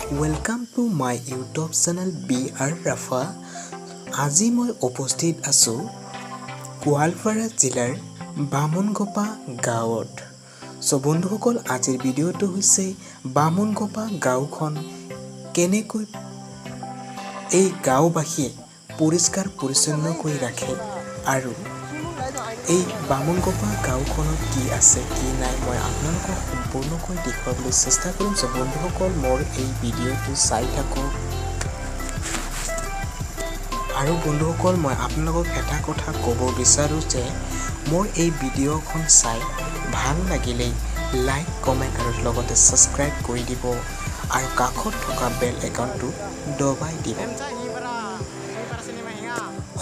Welcome to my YouTube channel B R Rafa. আজি মই উপস্থিত আছোঁ গোৱালপাৰা জিলাৰ বামুণগোপা গাঁৱত। চ' বন্ধুসকল, আজিৰ ভিডিঅ'টো হৈছে বামুণগোপা গাঁওখন কেনেকৈ এই গাঁওবাসীয়ে পৰিষ্কাৰ পৰিচ্ছন্ন কৰি ৰাখে আৰু এই বামুণগোপা গাঁওখনত কি আছে কি নাই, মই আপোনালোকক সম্পূৰ্ণকৈ দেখুৱাবলৈ চেষ্টা কৰিম। চ' বন্ধুসকল, মোৰ এই ভিডিঅ'টো চাই থাকক। আৰু বন্ধুসকল, মই আপোনালোকক এটা কথা ক'ব বিচাৰোঁ যে মোৰ এই ভিডিঅ'খন চাই ভাল লাগিলেই লাইক, কমেণ্ট আৰু লগতে ছাবস্ক্ৰাইব কৰি দিব আৰু কাষত থকা বেল আইকনটো দবাই দিব।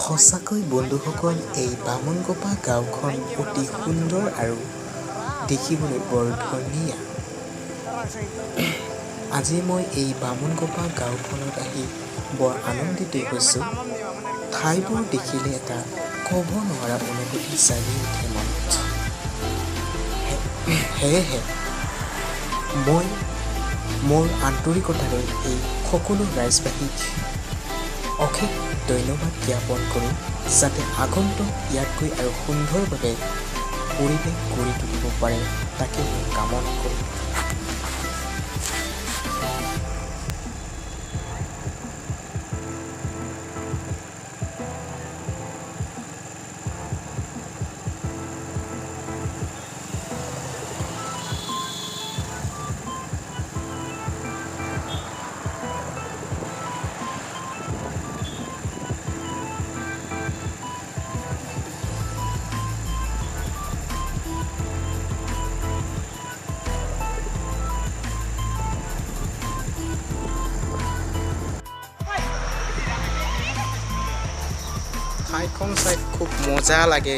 সঁচাকৈ বন্ধুসকল, এই বামুণগোপা গাঁওখন অতি সুন্দৰ আৰু দেখিবলৈ বৰ ধুনীয়া। আজি মই এই বামুণগোপা গাঁওখনত আহি বৰ আনন্দিত হৈছোঁ। ঠাইবোৰ দেখিলে এটা ক'ব নোৱাৰা অনুভূতি জাগি উঠে মনত। সেয়েহে মই মোৰ আন্তৰিকতাৰে এই সকলো ৰাইজবাসীক অশেষ ধন্যবাদ জ্ঞাপন কৰোঁ, যাতে আগন্তুক ইয়াতকৈ আৰু সুন্দৰভাৱে পৰিৱেশ গঢ়ি তুলিব পাৰে, তাকে মই কামনা কৰোঁ। ঠাইখন চাই খুব মজা লাগে।